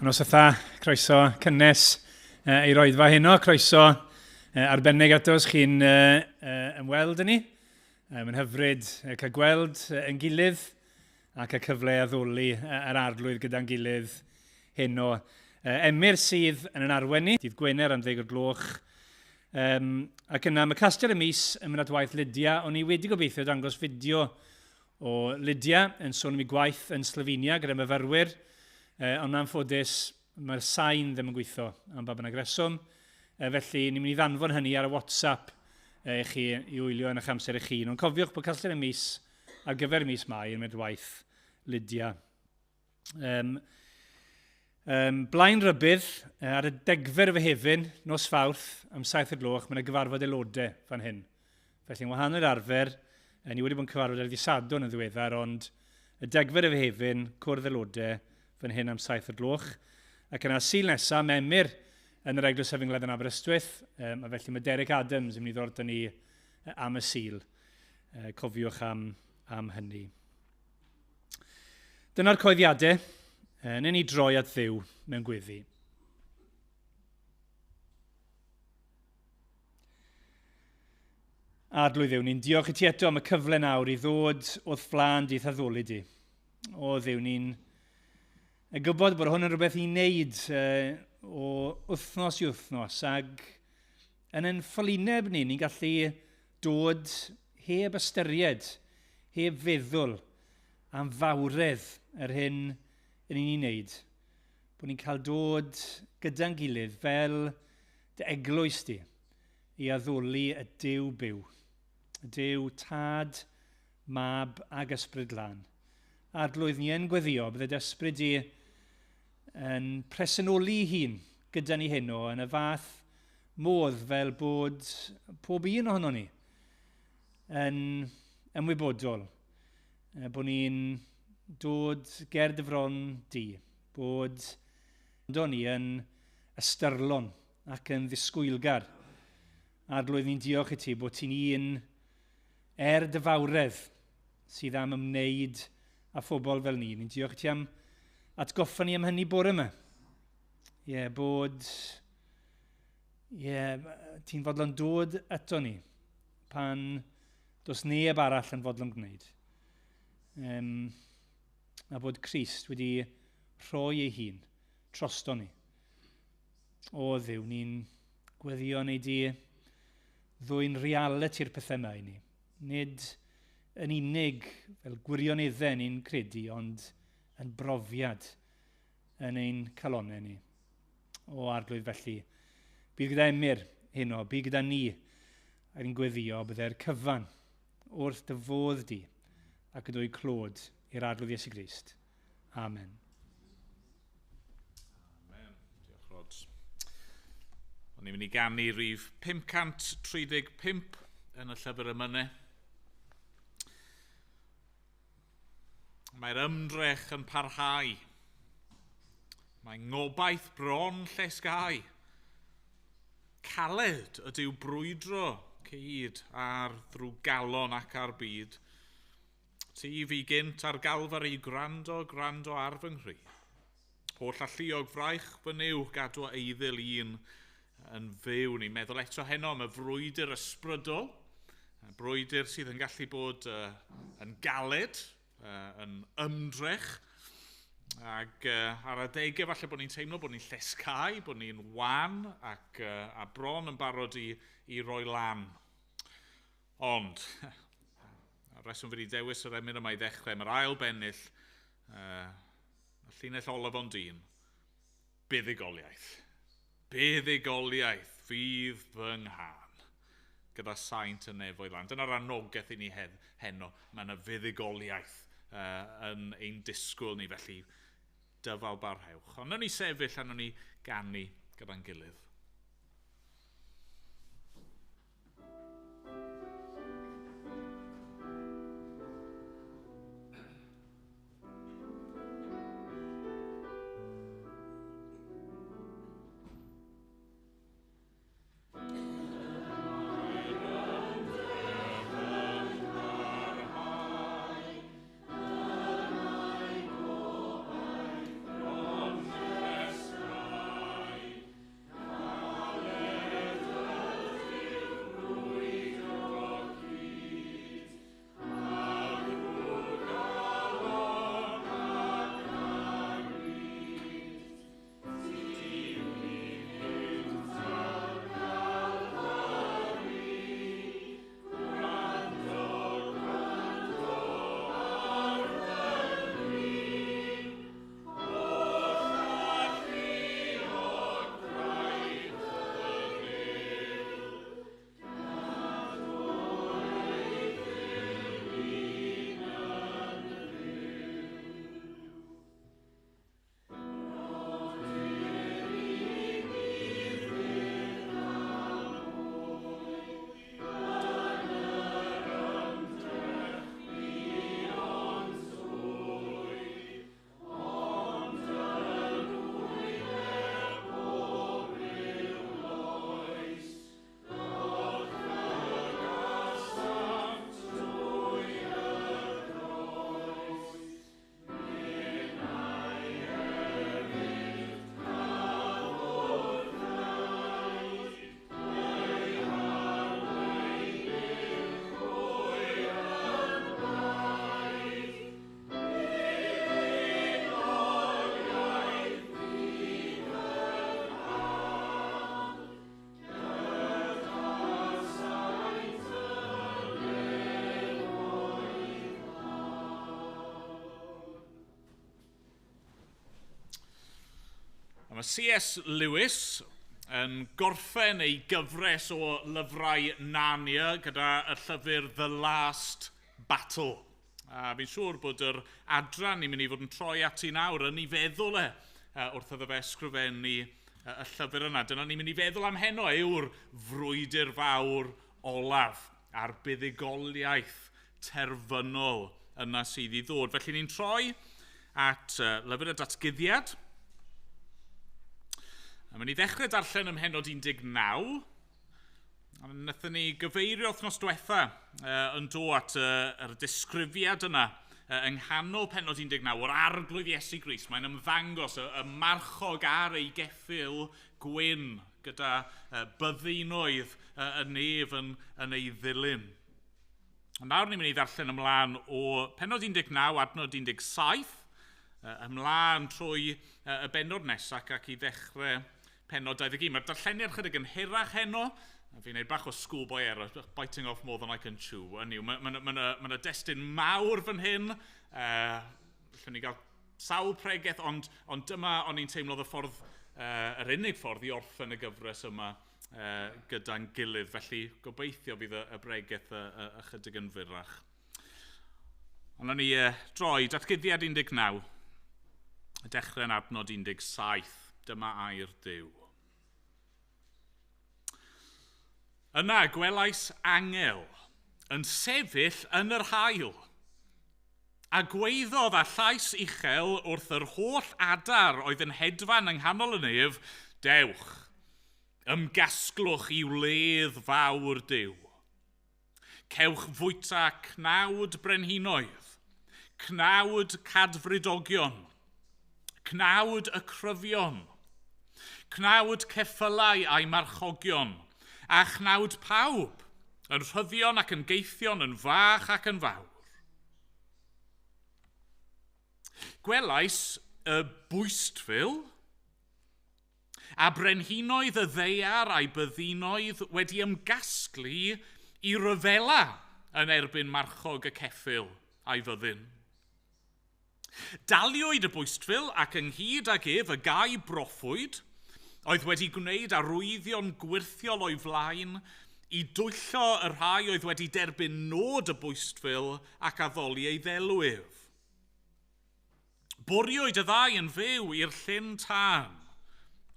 Nos dda, croeso cynnes i'r oedfa heno, croeso arbennig ato os chi'n ymweld â ni. Mae'n hyfryd cael gweld yn gilydd ac y cyfle addoli yr arglwydd gyda'n gilydd heno. Emyr sydd yn yn arwen ni, dydd Gwener am ddeg o'r gloch. Ac yna mae Castel y Mis yn mynd at waith Lydia. O'n i wedi gobeithio dangos fideo o Lydia yn sôn am ei gwaith yn Slovenia gyda myfyrwyr, ond anffodus mae'r sain ddim yn gweithio am ba bynnag reswm. Felly ni'n mynd i ddanfon hynny ar y WhatsApp i chi i wylio yn eich amser eich hun. Ond cofiwch bod Casgliad y Mis ar gyfer mis Mai yn mynd waith Lydia. Um, um, blaen rybydd, ar y degfer o Fehefin, nos Fawrth, am 7 y gloch, mae yna gyfarfod aelodau fan hyn. Felly, yn wahanol i'r arfer, ni wedi bod yn cyfarfod ar ddydd Sadwrn yn ddiweddar, ond y degfer o Fehefin, cwrdd aelodau fan hyn am 7 y gloch. Ac yna, Sul nesaf, mae Emyr yn yr Eglwys Efengledd yn Aberystwyth, a felly mae Derek Adams yn mynd i ddod â ni am y Sul. Cofiwch am, am hynny. Dyna'r coeddiadau. Newn ni droi at Dduw mewn gweddi. Arglwydd Dduw, ni'n diolch i ti eto am y cyfle nawr i ddod wrth flaen di thaddoli di. O Dduw, ni'n gwybod bod hwn yn rhywbeth i wneud o wythnos i wythnos, ac yn ein ffolineb ni, ni'n gallu dod heb ystyried, heb feddwl am fawredd yr hyn yn ni'n ei wneud. Bod ni'n cael dod gyda'n gilydd fel dy eglwys di i addoli y Duw byw. Y Duw Tad, Mab ag Ysbryd Glân. Arglwydd, ni yn gweddio, bydde dy ysbryd di yn presenoli ei hun gyda ni heno yn y fath modd fel bod pob un ohono ni yn ymwybodol bod ni'n dod ger dy fron di, bod ni yn ystyrlon ac yn ddisgwylgar. Arglwydd, ni'n diolch i ti bod ti'n un er dy fawredd sydd am ymwneud â phobl fel ni. Ni'n diolch i ti am atgoffa ni am hynny bore yma. Ie, yeah, bod ie, yeah, ti'n fodlon dod ato ni pan does neb arall yn fodlon gwneud. Um, a bod Crist wedi rhoi ei hun drosto ni. O Dduw, ni'n gweddio neu di ddwy'n realiti'r pethau yma i ni. Nid yn unig fel gwirioneddau ni'n credu, ond yn brofiad yn ein calonnau ni. O Arglwydd felly, bydd gyda Emyr heno, bydd gyda ni, ac ni'n gweddio byddai'r cyfan wrth dy fodd di ac y dwy clod i'r Arglwydd Iesu Grist. Amen. Amen. Diolch, Rod. O'n i'n mynd i ganu rif 535 yn y llyfr emynau. Mae'r ymdrech yn parhau. Mae ngobaith bron llesgau. Caled ydyw brwydro cyd ar ddrwg galon ac ar byd. Ti fi gynt ar Galfari, gwrando, gwrando ar fy nghri. Holl alluog fraich fy Nuw, gadw eiddil un yn fyw. Ni'n meddwl eto heno am y frwydr ysbrydol, brwydr sydd yn gallu bod yn galed, yn ymdrech, ac ar adegau falle bod ni'n teimlo bod ni'n llesgau, bod ni'n wan ac a bron yn barod i, i roi lan. Ond, y reswm fi wedi dewis yr emyn yma i ddechrau, mae'r ail bennill, y llinell olaf ond un, buddugoliaeth. Buddugoliaeth fydd fy nghân gyda saint y nefoedd lan. Dyna'r anogaeth i ni heno. Mae yna fuddugoliaeth yn ein disgwyl ni, felly dyfal barhewch. Ond nawn ni sefyll a nawn ni ganu gyda'n gilydd. A mae C.S. Lewis yn gorffen ei gyfres o lyfrau Narnia gyda y llyfr The Last Battle. A fi'n siŵr bod yr adran ni'n mynd i fod yn troi ati nawr yn ei feddwl e wrth iddo fe ysgrifennu y llyfr yna. Dyna ni'n mynd i feddwl am heno yw'r frwydr fawr olaf a'r buddugoliaeth terfynol yna sydd i ddod. Felly ni'n troi at lyfr y datguddiad. A mynd i ddechrau darllen ym mhennod 19. A wnaethon ni gyfeirio wythnos diwetha yn do at yr disgrifiad yna yng nghanol pennod 19 o'r arglwydd Iesu Grist. Mae'n ymddangos y marchog ar ei geffyl gwyn gyda byddinoedd y nef yn ei ddilyn. Ond nawr ni'n mynd i ddarllen ymlaen o pennod 19 adnod 17, ymlaen trwy y bennod nesaf ac i ddechrau pennod 21. Mae'r darlleniad chydig yn hirach heno. Fi'n gwneud bach o schoolboy error, biting off more than I can chew. Hynny yw, mae destun mawr fan hyn. Allwn ni gael sawl pregeth, ond dyma o'n i'n teimlo y ffordd, yr unig ffordd i orffen y gyfres yma gyda'n gilydd. Felly gobeithio bydd y bregeth ychydig yn fyrrach. Ond o'n i droi datguddiad 19, y dechrau'n adnod 17, dyma air Duw. Yna gwelais angel yn sefyll yn yr haul, a gweiddodd â llais uchel wrth yr holl adar oedd yn hedfan yng nghanol y nef, dewch, ymgasglwch i wledd fawr Duw. Cewch fwyta cnawd brenhinoedd, cnawd cadfridogion, cnawd y cryfion, cnawd ceffylau a'i marchogion, a chnawd pawb, yn rhyddion ac yn geithion, yn fach ac yn fawr. Gwelais y bwystfil a brenhinoedd y ddaear a'i byddinoedd wedi ymgasglu i ryfela yn erbyn marchog y ceffyl a'i fyddin. Daliwyd y bwystfil ac ynghyd ag ef y gau broffwyd, oedd wedi gwneud arwyddion gwyrthiol o'i flaen i dwyllo y rhai oedd wedi derbyn nod y bwystfil ac addoli ei ddelwyf. Bwriwyd y ddau yn fyw i'r llyn tân,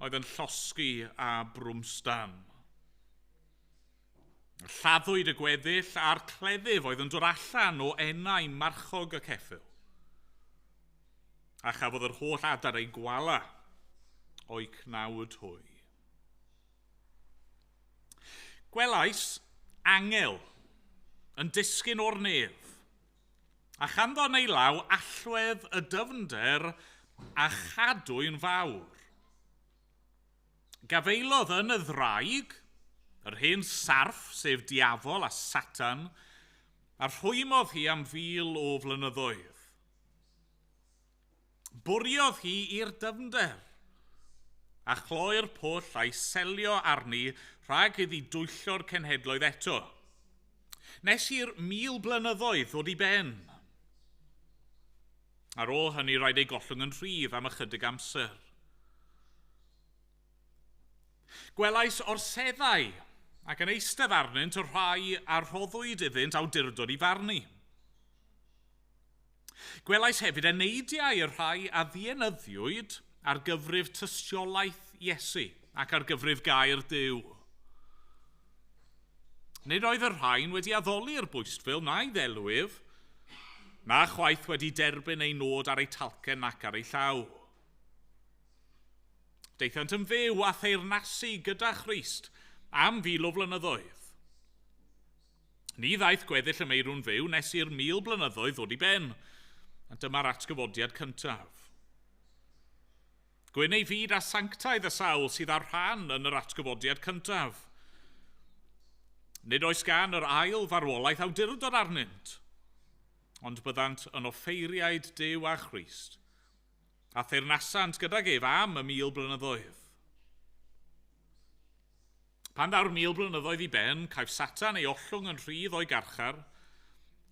oedd yn llosgi a brwmstan. Lladdwyd y gweddill a'r cleddyf oedd yn dod allan o enau marchog y ceffyl. A chafodd yr holl adar ei gwala o'i cnawd hwy. Gwelais angel yn disgyn o'r nef, a chanddo yn ei law allwedd y dyfnder a chadwyn fawr. Gafeilodd yn y ddraig, yr hen sarff, sef diafol a Satan, a rhwymodd hi am 1,000 o flynyddoedd. Bwriodd hi i'r dyfnder, a chloi'r pwll a'i selio arni rhag iddi dwyllo'r cenhedloedd eto. Nes i'r 1,000 blynyddoedd ddod i ben. Ar ôl hynny rhaid ei gollwng yn rhydd am ychydig amser. Gwelais orseddau ac yn eistedd arnynt y rhai a rhoddwyd iddynt awdurdod i farnu. Gwelais hefyd eneidiau y rhai a ddienyddiwyd ar gyfrif tystiolaeth Iesu ac ar gyfrif gair Duw. Nid oedd y rhain wedi addoli'r bwystfil na'i ddelwyf, na chwaith wedi derbyn ei nod ar ei talcen ac ar ei llaw. Daethant yn fyw a theyrnasu gyda Christ am 1,000 o flynyddoedd. Ni ddaeth gweddill y meirw'n fyw nes i'r 1,000 blynyddoedd ddod i ben, a dyma'r atgyfodiad cyntaf. Gwyn ei fyd a sanctaidd y sawl sydd â rhan yn yr atgyfodiad cyntaf. Nid oes gan yr ail farwolaeth awdurdod arnynt, ond byddant yn offeiriaid Duw a Christ, a theyrnasant gydag ef am y 1,000 blynyddoedd. Pan ddaw'r 1,000 blynyddoedd i ben, caiff Satan ei ollwng yn rhydd o'i garchar,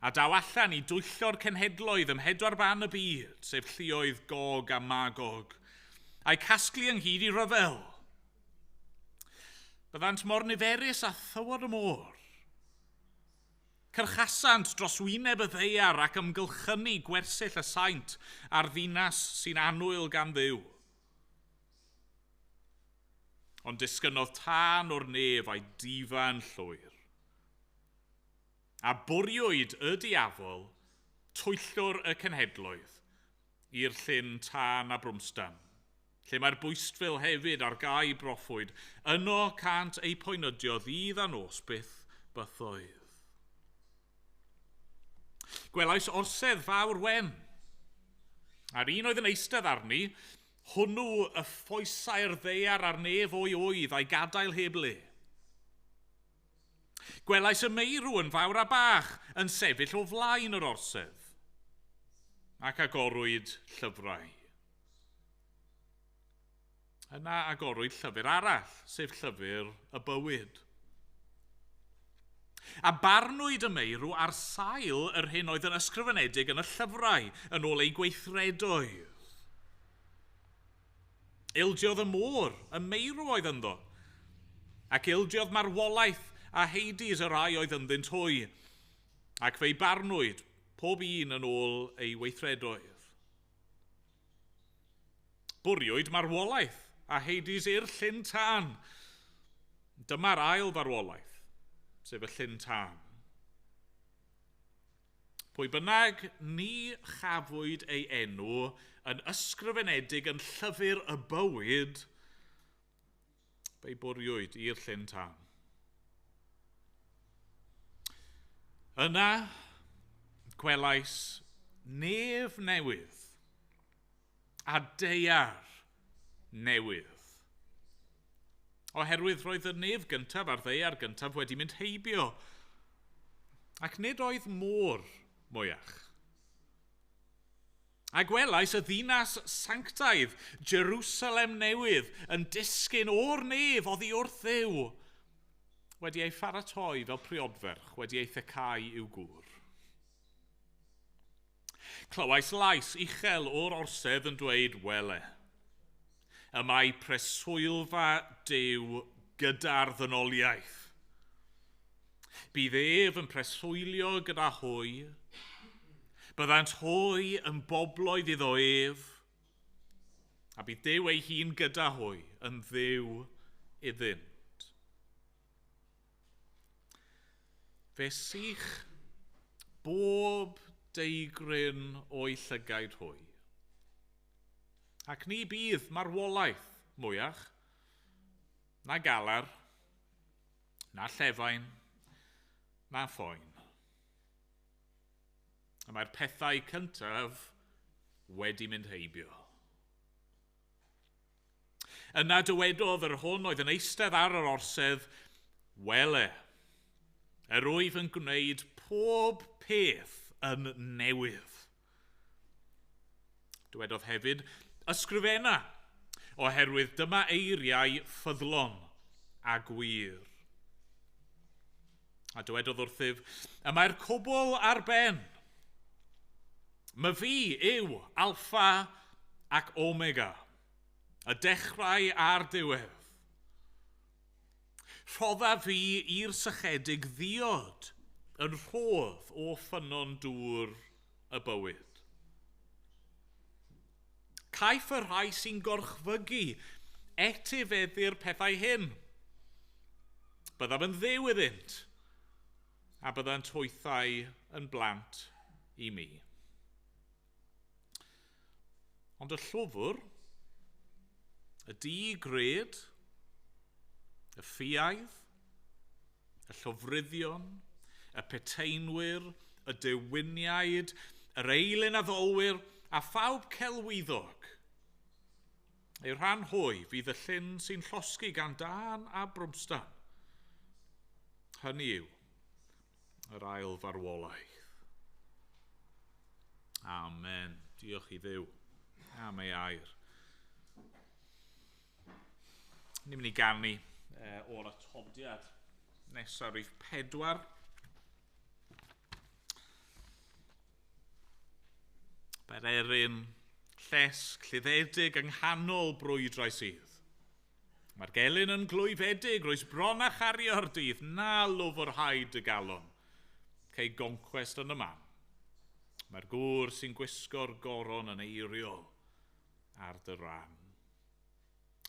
a daw allan i dwyllo'r cenhedloedd ym mhedwar ban y byd, sef lluoedd Gog a Magog, a'i casglu ynghyd i ryfel. Byddant mor niferus a thywod y môr. Cyrchasant dros wyneb y ddaear ac ymgylchynu gwersyll y saint a'r ddinas sy'n annwyl gan Dduw. Ond disgynnodd tân o'r nef a'i difa'n llwyr. A bwriwyd y diafol, twyllwr y cenhedloedd, i'r llyn tân a brwmstan, lle mae'r bwystfil hefyd ar gau broffwyd, yno cant eu poenydio ddydd a nos byth bythoedd. Gwelais orsedd fawr wen, a'r un oedd yn eistedd arni, hwnnw y ffoesau'r ddaear a'r nef o'i oedd a'i gadael heb le. Gwelais y meirw yn fawr a bach yn sefyll o flaen yr orsedd, ac agorwyd llyfrau. Yna agorwyd llyfr arall, sef llyfr y bywyd. A barnwyd y meirw ar sail yr hyn oedd yn ysgrifenedig yn y llyfrau, yn ôl eu gweithredoedd. Ildiodd y môr, y meirw oedd ynddo, ac ildiodd marwolaeth a Hades y rai oedd ynddynt hwy, ac fe'i barnwyd pob un yn ôl ei weithredoedd. Bwriwyd marwolaeth a Hades i'r llyn tân. Dyma'r ail farwolaeth, sef y llyn tân. Pwy bynnag ni chafwyd ei enw yn ysgrifenedig yn llyfr y bywyd, fe'i bwriwyd i'r llyn tân. Yna, gwelais nef newydd a daear newydd. Oherwydd roedd y nef gyntaf a'r ddaear gyntaf wedi mynd heibio, ac nid oedd môr mwyach. A gwelais y ddinas sanctaidd, Jerusalem newydd, yn disgyn o'r nef oddi wrth Dduw, wedi ei pharatoi fel priodferch, wedi ei thecau i'w gŵr. Clywais lais uchel o'r orsedd yn dweud, wele, y mae preswylfa Duw gyda'r ddynoliaeth. Bydd ef yn preswylio gyda hwy, byddant hwy yn bobloedd iddo ef, a bydd Duw ei hun gyda hwy yn Dduw iddynt. Fe sych bob deigryn o'i llygaid hwy. Ac ni bydd marwolaeth mwyach, na galar, na llefain, na phoen. A mae'r pethau cyntaf wedi mynd heibio. Yna dywedodd yr hwn oedd yn eistedd ar yr orsedd, wele, yr wyf yn gwneud pob peth yn newydd. Dywedodd hefyd, ysgrifenna, oherwydd dyma eiriau ffyddlon a gwir. A dywedodd wrthyf, y mae'r cwbl ar ben. Myfi yw Alpha ac Omega, y dechrau a'r diwedd. Rhodda fi i'r sychedig ddiod yn rhodd o ffynnon dŵr y bywyd. Caiff y rhai sy'n gorchfygu etifeddu'r pethau hyn. Byddaf yn Dduw iddynt, a byddant hwythau yn blant i mi. Ond y llwfr, y di-gred, y ffiaidd, y llofruddion, y peteinwyr, y dewiniaid, yr eilun addolwyr, a phawb celwyddog. Eu rhan hwy fydd y llyn sy'n llosgi gan dân a brwmstan. Hynny yw, yr ail farwolaeth. Amen. Diolch i Dduw am ei air. Ni'n mynd i ganu o'r atodiad nesaf, rhif 4. Bererin Llesg lluddedig yng nghanol brwydrau sydd. Mae'r gelyn yn glwyfedig, roes bron a chario'r dydd, na lwfrhaid y galon. Cei goncwest yn y man. Mae'r gŵr sy'n gwisgo'r goron yn eiriol ar dy ran.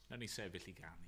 Nawn ni sefyll i ganu.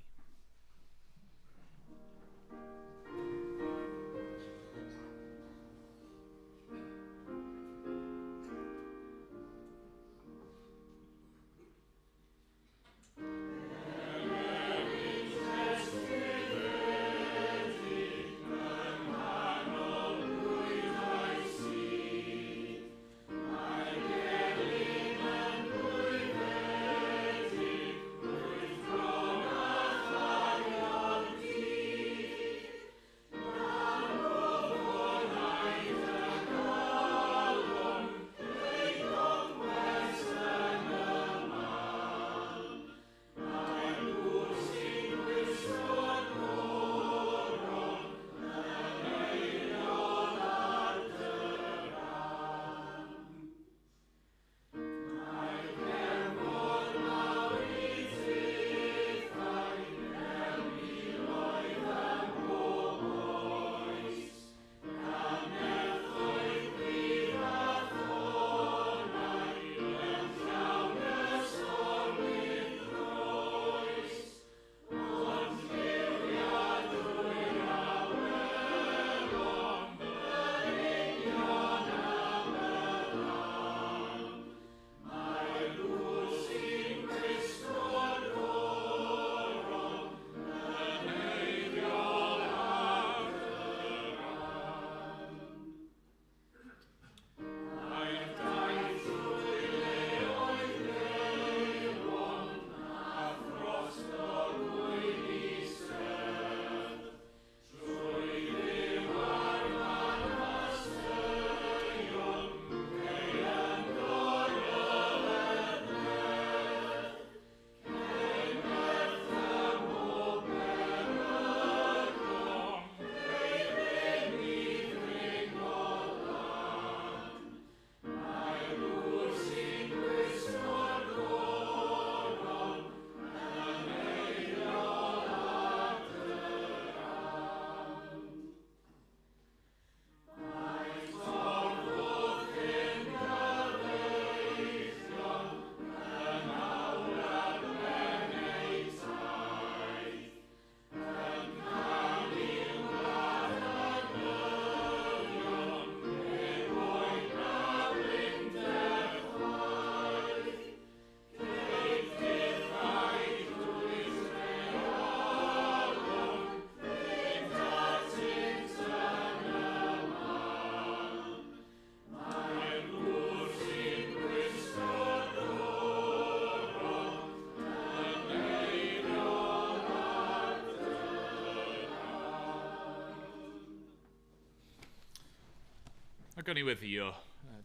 A gawn ni weddïo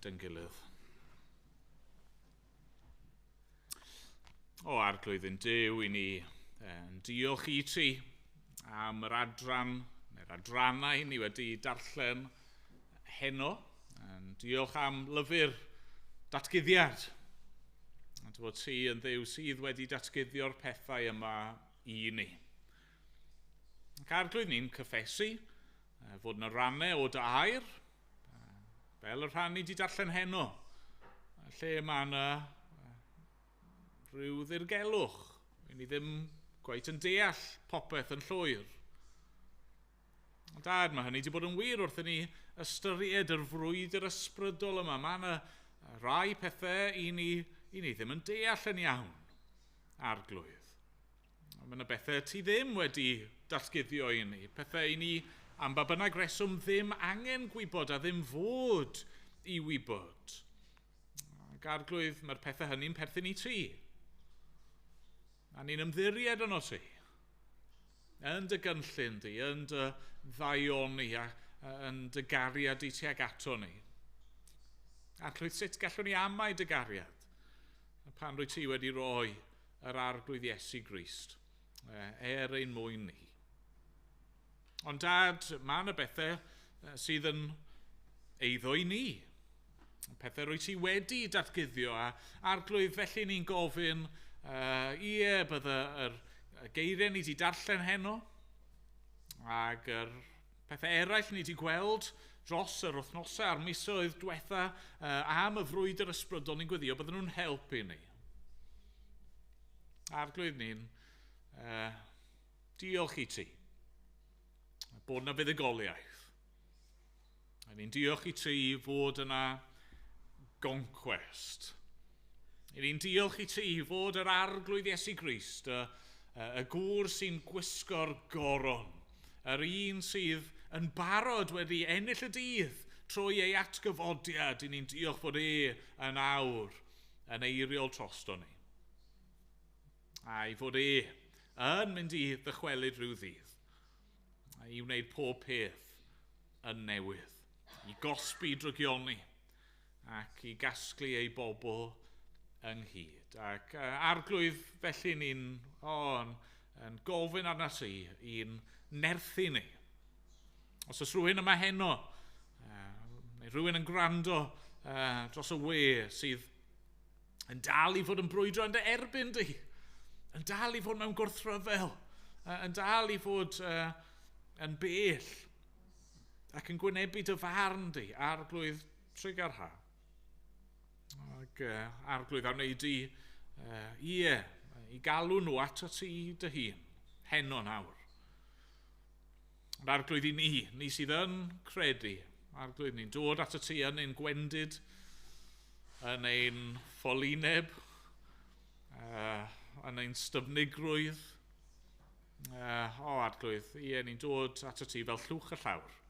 dy'n gilydd. O Arglwydd ein Duw, i ni yn diolch i ti am yr adran, neu'r adrannau ni wedi darllen heno. Yn diolch am lyfr datguddiad. A dy fod ti yn Dduw sydd wedi datguddio'r pethau yma i ni. Ac Arglwydd, ni'n cyffesu fod yna rannau o dy air, fel y rhan ni wedi darllen heno, lle mae yna rhyw ddirgelwch. Ni ddim gwaith yn deall popeth yn llwyr. Ond Dad, mae hynny wedi bod yn wir wrth i ni ystyried yr frwydr ysbrydol yma. Mae yna rai pethau i ni ddim yn deall yn iawn, Arglwydd. Mae yna bethau ti ddim wedi datguddio i ni, pethau i ni am ba bynnag reswm ddim angen gwybod a ddim fod i wybod. Ac Arglwydd, mae'r pethau hynny'n perthyn i ti. A ni'n ymddiried yno ti. Yn dy gynllun di, yn dy ddaioni a yn dy gariad i tuag ato ni. Arglwydd, sut gallwn ni amau dy gariad pan rwy ti wedi rhoi yr Arglwydd Iesu Grist er ein mwyn ni. Ond Dad, mae yna bethau sydd yn eiddo i ni. Pethau rwy ti wedi datguddio a Arglwydd, felly ni'n gofyn, ie, bydde yr geiriau ni wedi darllen heno ac yr pethau eraill ni wedi gweld dros yr wythnosau a'r misoedd diwetha am y frwydr ysbrydol ni'n gweddio, bydden nhw'n helpu ni. Arglwydd, ni'n diolch i ti bod yna fuddugoliaeth. A ni'n diolch i ti fod yna goncwest. Ni'n diolch i ti fod yr Arglwydd Iesu Grist, y gŵr sy'n gwisgo'r goron, yr un sydd yn barod wedi ennill y dydd trwy ei atgyfodiad. I ni'n diolch fod e yn awr yn eiriol trosto ni. A i fod e yn mynd i ddychwelyd rhyw ddydd, a i wneud pob peth yn newydd, i gosbi drygioni ac i gasglu ei bobl ynghyd. Ac Arglwydd, felly ni'n yn gofyn arna ti i'n nerthu ni. Os oes rhywun yma heno, neu rhywun yn gwrando dros y we sydd yn dal i fod yn brwydro yn dy erbyn di, yn dal i fod mewn gwrthryfel, yn dal i fod yn bell ac yn gwynebu dy farn di, Arglwydd, trugarha. Ac Arglwydd, a wneud di, ie, i galw nhw ato ti dy hun, heno nawr. Ond Arglwydd, i ni, ni sydd yn credu, Arglwydd, ni'n dod ato ti yn ein gwendid, yn ein ffolineb, yn ein styfnigrwydd. O, Arglwydd, ie, ni'n dod ato ti fel llwch y llawr.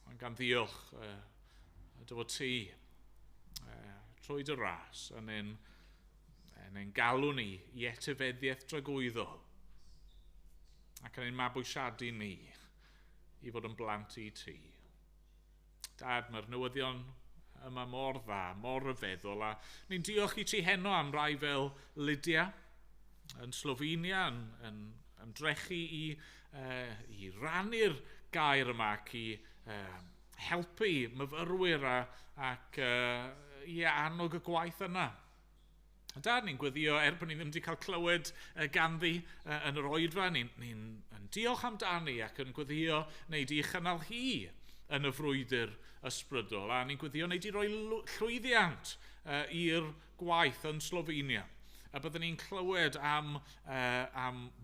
Ond gan ddiolch dy fod ti trwy dy ras yn ein galw ni i etifeddiaeth dragwyddol ac yn ein mabwysiadu ni i fod yn blant i ti. Dad, mae'r newyddion yma mor dda, mor ryfeddol, a ni'n diolch i ti heno am rai fel Lydia yn Slovenia, yn ymdrechu i rannu'r gair yma ac i helpu myfyrwyr ac i annog y gwaith yna. Dad, ni'n gweddio, er bod ni ddim wedi cael clywed ganddi yn yr oedfa, ni'n diolch amdani ac yn gweddio wneud i chynnal hi yn y frwydr ysbrydol, a ni'n gweddio wneud i roi llwyddiant i'r gwaith yn Slovenia. A byddwn ni'n clywed am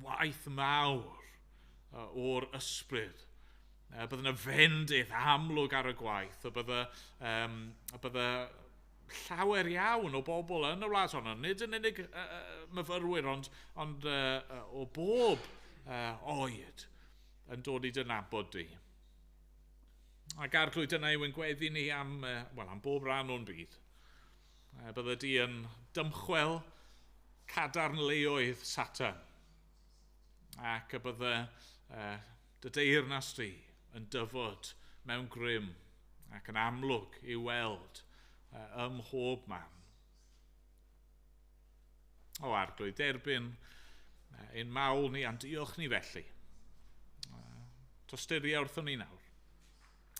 waith mawr o'r ysbryd. Byddwn y fendith amlwg ar y gwaith, a bydde llawer iawn o bobl yn y wlad honno, nid yn unig myfyrwyr, ond o bob oed yn dod i dy nabod di. Ac Arglwydd, dyna yw ein gweddi ni am bob rhan o'n byd. Bydde di yn dymchwel cadarn leoedd Satan, ac y bydde dy deyrnas di yn dyfod mewn grym ac yn amlwg i'w weld ym mhob man. O Arglwydd, derbyn ein mawl ni a'n diolch ni felly. Tosturia wrthon ni nawr.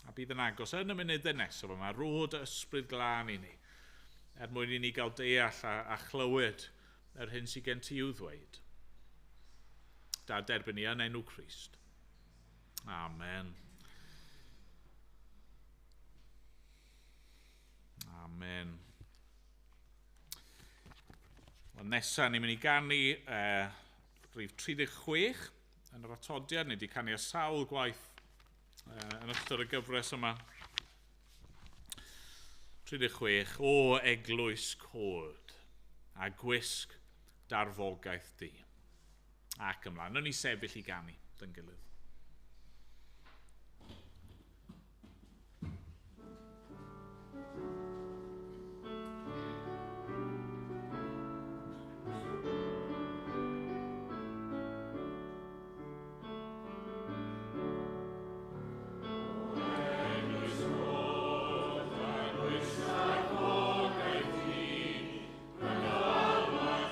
A bydd yn agos yn y munudau nesaf yma, rhod y ysbryd glân i ni, er mwyn i ni gael deall a chlywed yr hyn sydd gen ti i'w ddweud. Da, derbyn ni yn enw Crist. Amen. Amen. Wel, nesaf ni'n mynd i ganu rhif 36 yn yr atodiad. Ni wedi canu a sawl gwaith yn ystod y gyfres yma. 36, o eglwys cod a gwisg darfogaeth di. Ac ymlaen, nawn ni sefyll i ganu dyn gilydd.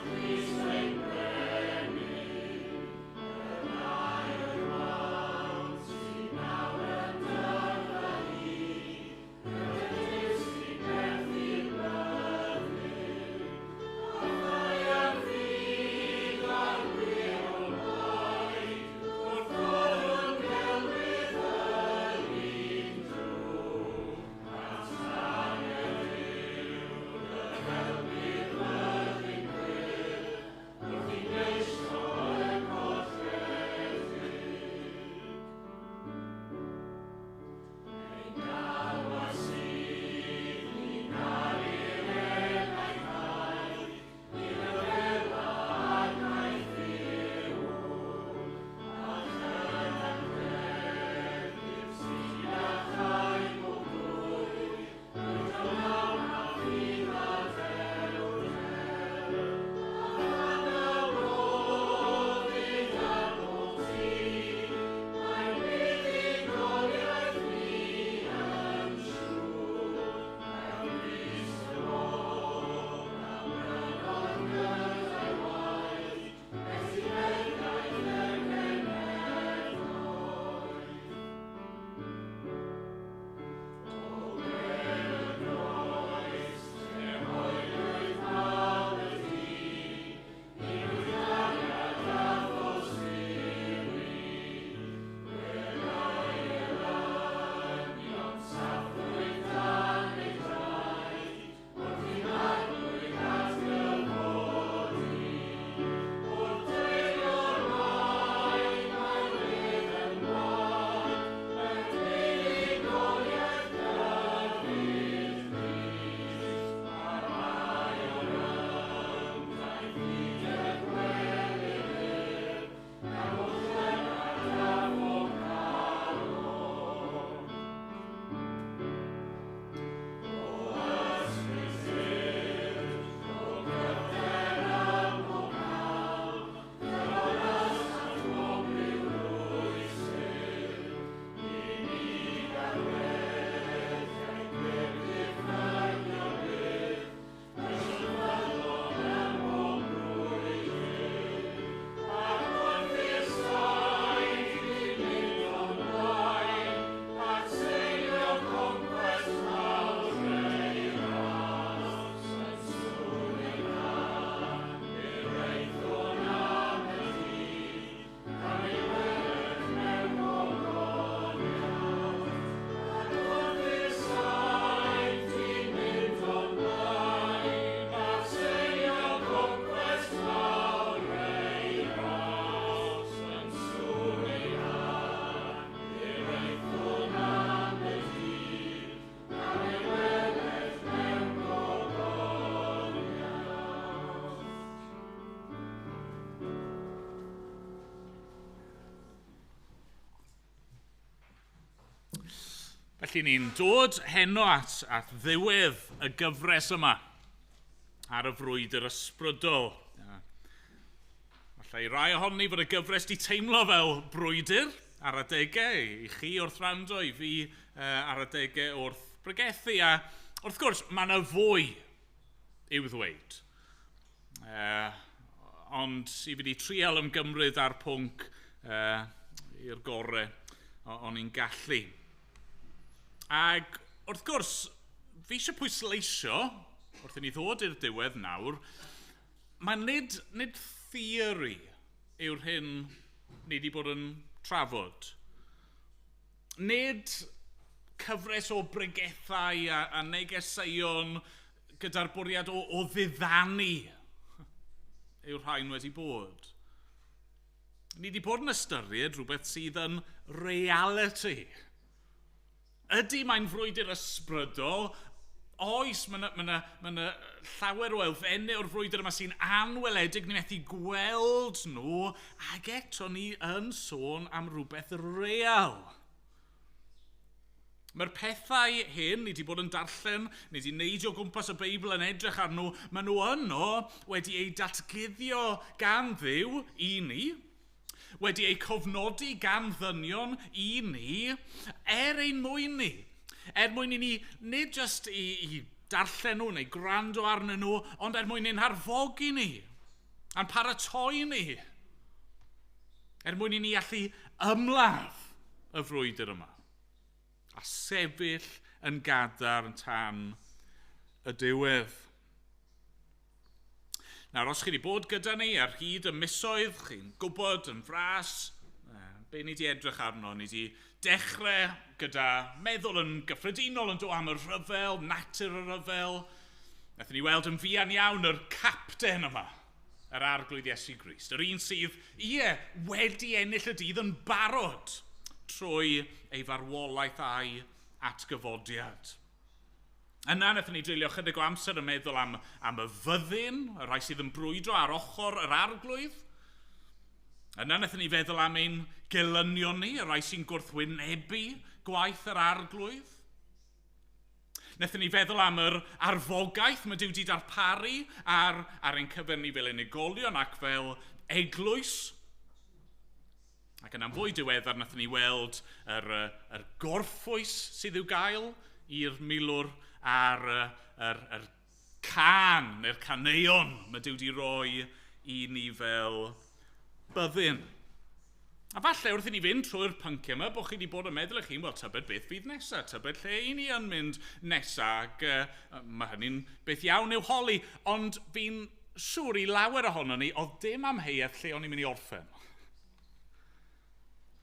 Christ ein Brenin, Felly ni'n dod heno at ddiwedd y gyfres yma ar y frwydr ysbrydol. Falle i rai ohoni fod y gyfres di teimlo fel brwydr ar adegau, i chi wrth rando, i fi ar adegau wrth bregethu. A wrth gwrs, mae yna fwy i'w ddweud. Ond i fi wedi trial ymgymryd ar pwnc i'r gorau o'n i'n gallu. Ac wrth gwrs, fi eisiau pwysleisio, wrth i ni ddod i'r diwedd nawr, mae nid theori yw'r hyn ni wedi bod yn trafod. Nid cyfres o bregethau a negeseuon gyda'r bwriad o ddiddanu yw'r rhain wedi bod. Ni wedi bod yn ystyried rhywbeth sydd yn reality. Ydy mae'n frwydr ysbrydol? Oes, mae yna llawer o elfennau o'r frwydr yma sy'n anweledig, ni methu gweld nhw, ac eto ni yn sôn am rhywbeth real. Mae'r pethau hyn, ni wedi bod yn darllen, ni wedi neidio gwmpas y Beibl yn edrych ar nhw, maen nhw yno wedi eu datguddio gan Dduw i ni, wedi eu cofnodi gan ddynion i ni, er ein mwyn ni. Er mwyn i ni, nid jyst i darllen nhw neu gwrando arnyn nhw, ond er mwyn i'n harfogi ni, a'n paratoi ni. Er mwyn i ni allu ymladd y frwydr yma, a sefyll yn gadarn tan y diwedd. Nawr, os chi wedi bod gyda ni ar hyd y misoedd, chi'n gwybod yn fras, be ni wedi edrych arno. Ni wedi dechrau gyda meddwl yn gyffredinol yn dod am y rhyfel, natur y rhyfel. Nathon ni weld yn fuan iawn yr capten yma, yr Arglwydd Iesu Grist. Yr un sydd, ie, wedi ennill y dydd yn barod trwy ei farwolaeth a'i atgyfodiad. Yna, wnaethon ni dreulio chydig o amser yn meddwl am y fyddin, y rhai sydd yn brwydro ar ochr yr Arglwydd. Yna, wnaethon ni feddwl am ein gelynion ni, y rhai sy'n gwrthwynebu gwaith yr Arglwydd. Wnaethon ni feddwl am yr arfogaeth mae Duw wedi darparu ar ein cyfer ni fel unigolion ac fel eglwys. Ac yna'n fwy diweddar, wnaethon ni weld yr gorffwys sydd i'w gael i'r milwr a'r yr can neu'r caneuon mae Duw wedi roi i ni fel byddin. A falle wrth i ni fynd trwy'r pynciau yma, bod chi wedi bod yn meddwl eich hun, wel, tybed beth fydd nesaf, tybed lle i ni yn mynd nesaf, ac mae hynny'n beth iawn i'w holi, ond fi'n siŵr i lawer ohono ni, oedd dim amheuaeth lle o'n i'n mynd i orffen.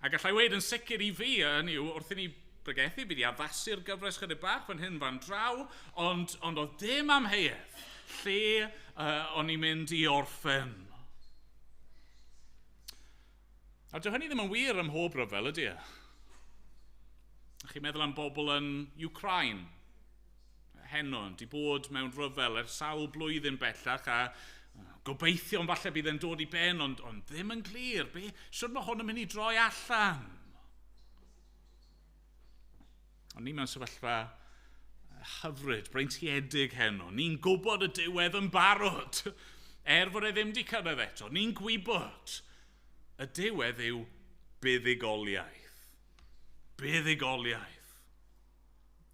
A gallai weud yn sicr i fi, hynny yw, wrth i ni bregethu, fi wedi addasu'r gyfres chydig bach fan hyn fan draw, ond oedd dim amheuaeth lle o'n i'n mynd i orffen. A dyw hynny ddim yn wir ym mhob rhyfel, ydy e? Chi'n meddwl am bobl yn Ukraine, heno, di bod mewn rhyfel ers sawl blwyddyn bellach, a gobeithio'n falle bydd e'n dod i ben, ond ddim yn glir. Sut mae hwn yn mynd i droi allan? Ond ni mewn sefyllfa hyfryd, breintiedig heno. Ni'n gwybod y diwedd yn barod, er fod e ddim wedi cyrraedd eto. Ni'n gwybod y diwedd yw buddugoliaeth. Buddugoliaeth.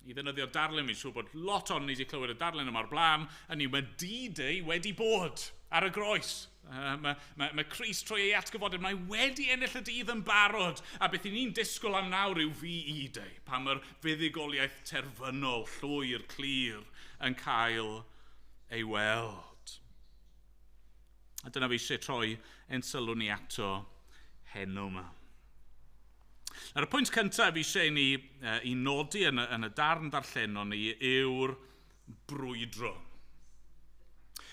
I ddefnyddio darlun, fi'n siŵr bod lot o'n ni wedi clywed y darlun yma o'r blaen, a ni mae D-Day wedi bod ar y groes. Mae Crist trwy ei atgyfodiad, mae wedi ennill y dydd yn barod. A beth i ni'n disgwyl am nawr yw VE Day, pan mae'r fuddugoliaeth terfynol, llwyr, clir yn cael ei weld. A dyna fi eisiau troi ein sylw ni ato heno yma. Nawr, y pwynt cyntaf fi eisiau ni i nodi yn y darn darllenon ni yw'r brwydro.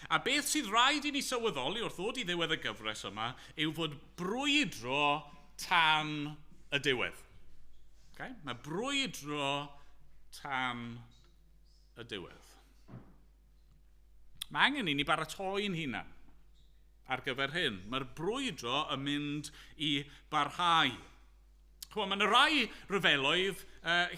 A beth sydd rhaid i ni sylweddoli wrth ddod i ddiwedd y gyfres yma yw fod brwydro tan y diwedd. Okay? Mae brwydro tan y diwedd. Mae angen i ni baratoi'n hunan ar gyfer hyn. Mae'r brwydro yn mynd i barhau. Chwa, mae yna rai rhyfeloedd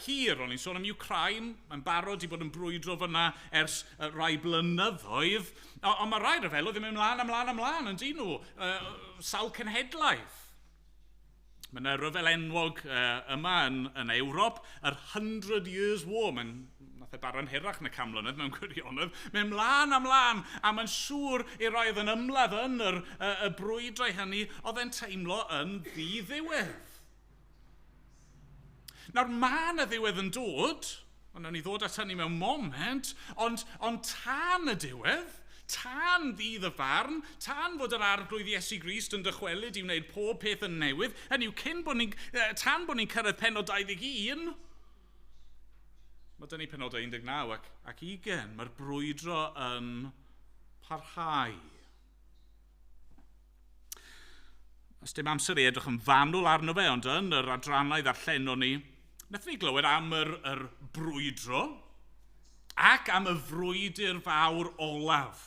hir. O'n i'n sôn am Ukraine, mae'n barod i bod yn brwydro fyna ers rai blynyddoedd. Ond mae rai rhyfeloedd yn mynd mlaen, ymlaen, ymlaen, yn dyn nhw, sawl cenhedlaeth. Mae yna ryfel enwog yma yn Ewrop, yr 100 Years War. Mae'n nath e bara'n hirach na 100 mlynedd mewn gwirionedd. Mae'n mlaen a mlaen, a mae'n siŵr i rai oedd yn ymladd yn y brwydrau hynny, oedd e'n teimlo yn ddiddiwedd. Nawr, mae yna ddiwedd yn dod, ond nawn ni ddod at hynny mewn moment, ond tan y diwedd, tan ddydd y farn, tan fod yr Arglwydd Iesu Grist yn dychwelyd i wneud pob peth yn newydd, hynny yw, tan bod ni'n cyrraedd pennod 21, mae dyn ni pennod 19 ac 20, mae'r brwydro yn parhau. Os dim amser i edrych yn fanwl arno fe, ond yn yr adrannau ddarllenon ni, wnaethon ni glywed am yr brwydro ac am y frwydr fawr olaf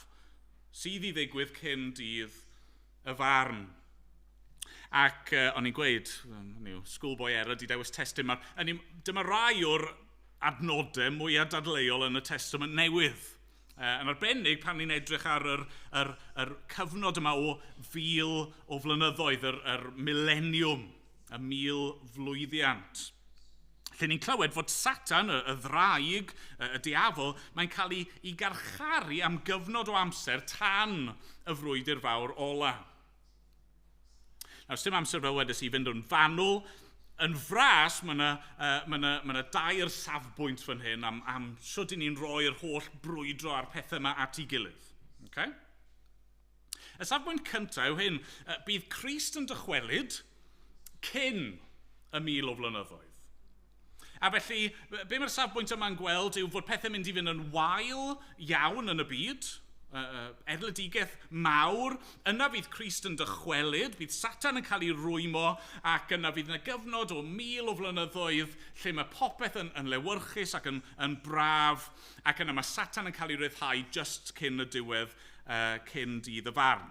sydd i ddigwydd cyn dydd y farn. Ac o'n i'n gweud, schoolboy error di dewis testun, dyma rai o'r adnodau mwyaf dadleuol yn y Testament Newydd. Yn arbennig pan ni'n edrych ar yr cyfnod yma o 1,000 o flynyddoedd, yr mileniwm, y 1,000 flwyddiant. Lle ni'n clywed fod Satan, y ddraig, y diafol, mae'n cael ei garcharu am gyfnod o amser tan y frwydr fawr ola. Nawr, sdim amser fel wedes i fynd yn fanwl. Yn fras, mae yna dair safbwynt fan hyn am sut i ni'n rhoi'r holl brwydro a'r pethau yma at ei gilydd. Okay? Y safbwynt cyntaf yw hyn, bydd Crist yn dychwelyd cyn y 1,000 o flynyddoedd. A felly, be mae'r safbwynt yma'n gweld yw fod pethau'n mynd i fynd yn wael iawn yn y byd, erledigaeth mawr, yna fydd Crist yn dychwelyd, bydd Satan yn cael ei rwymo, ac yna fydd yna gyfnod o 1,000 o flynyddoedd lle mae popeth yn lewyrchus ac yn braf, ac yna mae Satan yn cael ei ryddhau just cyn y diwedd, cyn dydd y farn.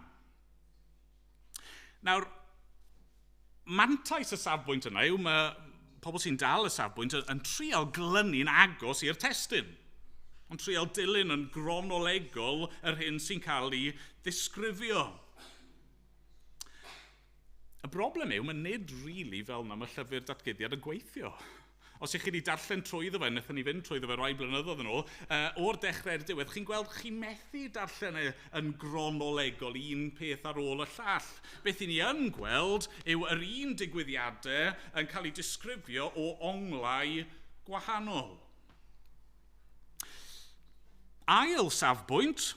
Nawr, mantais y safbwynt yna yw mae pobl sy'n dal y safbwynt yn trial glynu'n agos i'r testun, ond trial dilyn yn gronolegol yr hyn sy'n cael ei ddisgrifio. Y broblem yw, mae nid rili fel yna mae llyfr datguddiad yn gweithio. Os ych chi wedi darllen trwyddo fe, wnaethon ni fynd trwyddo fe rai blynyddoedd yn ôl, o'r dechrau i'r diwedd, chi'n gweld chi'n methu darllen e yn gronolegol un peth ar ôl y llall. Beth i ni yn gweld yw yr un digwyddiadau yn cael eu disgrifio o onglau gwahanol. Ail safbwynt